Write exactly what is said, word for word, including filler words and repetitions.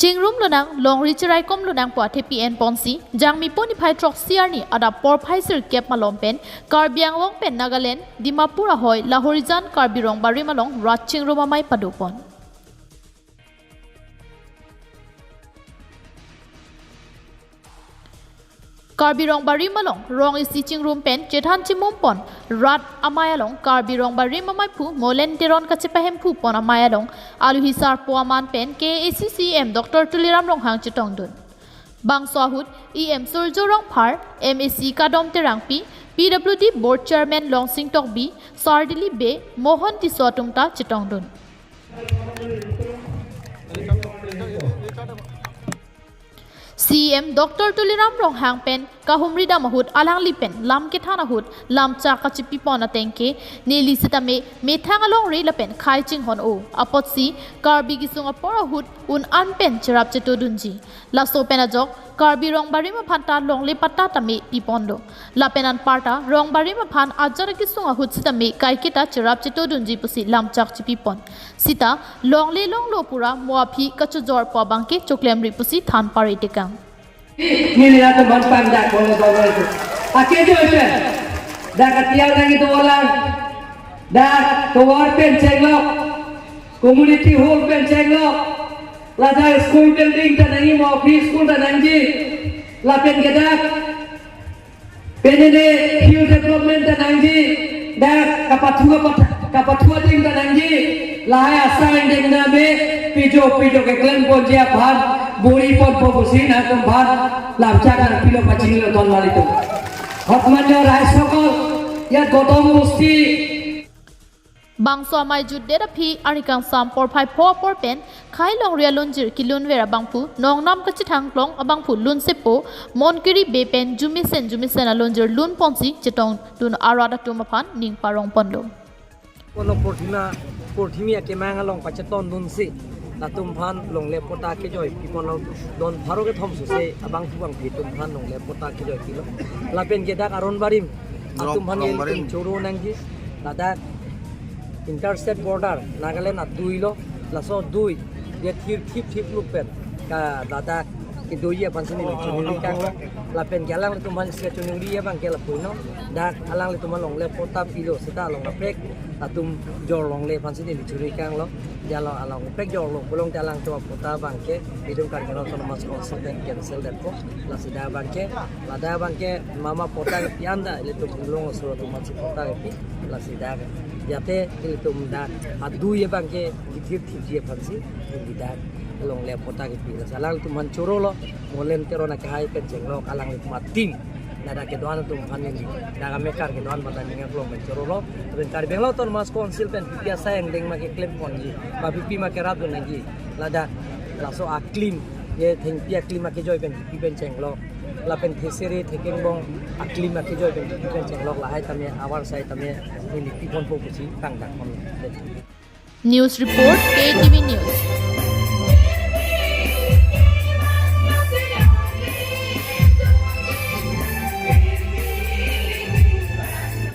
Chingrum lonang, longri cheraikom lonang pu athepi enponsi, Jangmipo niphai throksi arni adap porphai sirkep malom pen, Karbi Anglong pen Nagaland, Dimapur ahoi, Lahorijan Karbi Rongbarim along rat chingrum amei padopon. Karbi Rongbarim along rong isi chingrum pen chethan chimumpon rat amei along Karbi Rongbarim ameiphu Molen Teron kachepahemphupon amei along aluhi sarpo aman pen K A A C C E M Doctor Tuliram Ronghang chetongdun. Bangso ahut E M Surjo Rongphar, M A C Kadom Terangpi, P W D Board Chairman Longsing Tokbi, Sardili Bey, Mohon Tisso atum ta chetongdun. C E M Doctor Tuliram Ronghang pen kahumri dam ahut alangli pen lam kethan ahut lamchak kachepipon ateng ke neli sitame methang alongri lapen khei chinghon-o apotsi Karbi kesung apor ahut un an pen cherap chetodunji. Laso pen ajok Karbi Rongbarim aphan ta longle patta tame piponlo. Lapen anparta Rongbarim aphan ajat kesung ahut sitame kaiketa cherap chetodunji pusi lamchak chepipon. Sita longle longlo pura mo aphi kachojor pu abangke choklemri pusi than pare tekang. Nini na teman pandak bola bola itu. Ake jo itu. Dak katial nang itu orang. Dak tovar pen chenglok. Community hall pen chenglok. Ladak school building ta nangji, mo pre school ta nangji. Lapen ke dak penene hill development ta nangji, dak kapathu, kapathu, kapathu adim ta nangji, lahai asai dengna me pijo, pijo keklemponji aphan, bori ponpo pusi nangtumphan, lamchak nangpilo pachinilo ton malitum. Hotmanyo raisokol, ya Gotom Bosti, Bangso amei jutdet aphi arni kangsam porphai pho apor pen khei longri alonjir kilunver abangphu nongnam kachethang long abangphu lunsepo Monkiri Bey pen jumesen jumesen alonjir lunponsi chetongdun arat atum aphan ning parongponlo. Kono porthima, porthimi akemang along pachetongdunsi latum aphan longle patta kejoi piponlo, don pharo kethom sose abangphu abangphi atum aphan longle patta kejoi pilo. Lapen ke dak aron barim atum aphan Rongbarim. Ilitum choro nangji, ladak inter state border Nagaland adui lo, laso adui dia thir thip thip luk pen ka ladak kedoji aphansi neli choningri kanglo. Lapen ke alanglitum aphan isi choningri abangke lapu-i non, dak alanglitum along longle patta pilo seta along kaprek atum jor longle aphansi neli choningri kanglo. Dia along, along kaprek jorlo pulote alangtum apatta abangke itum Karbi Anglong Autonomous Council pen cancel detpo. Lasi dak abangke, ladak abangke mama patta kepi anda ilitum Karbi Anglong asor atum aphansi patta kepi. Lasi dak jate ilitum dak adui abangke kithir thirji aphansi ilitum dak longle patta kepi. Lasi alanglitum aphan chorolo, Molen Teron akehai pen chenglok alanglitum a-team. Ladak kedo-an atum aphan neli, dak amekar kedo-an aphan neli ningklong pen chorolo. Lapen Karbi Anglong Autonomous Council pen P P asai angdeng ma keklemponji, ba P P ma kerapdun nangji. Ladak laso aklim, ye thengpi aklim akejoi pen P P pen chenglok. Lapen thesere thekengbong aklim akejoi pen P P pen chenglok, lahai tame avarsai tame neli piponpo pusi tangdakpon. News report, K T V News.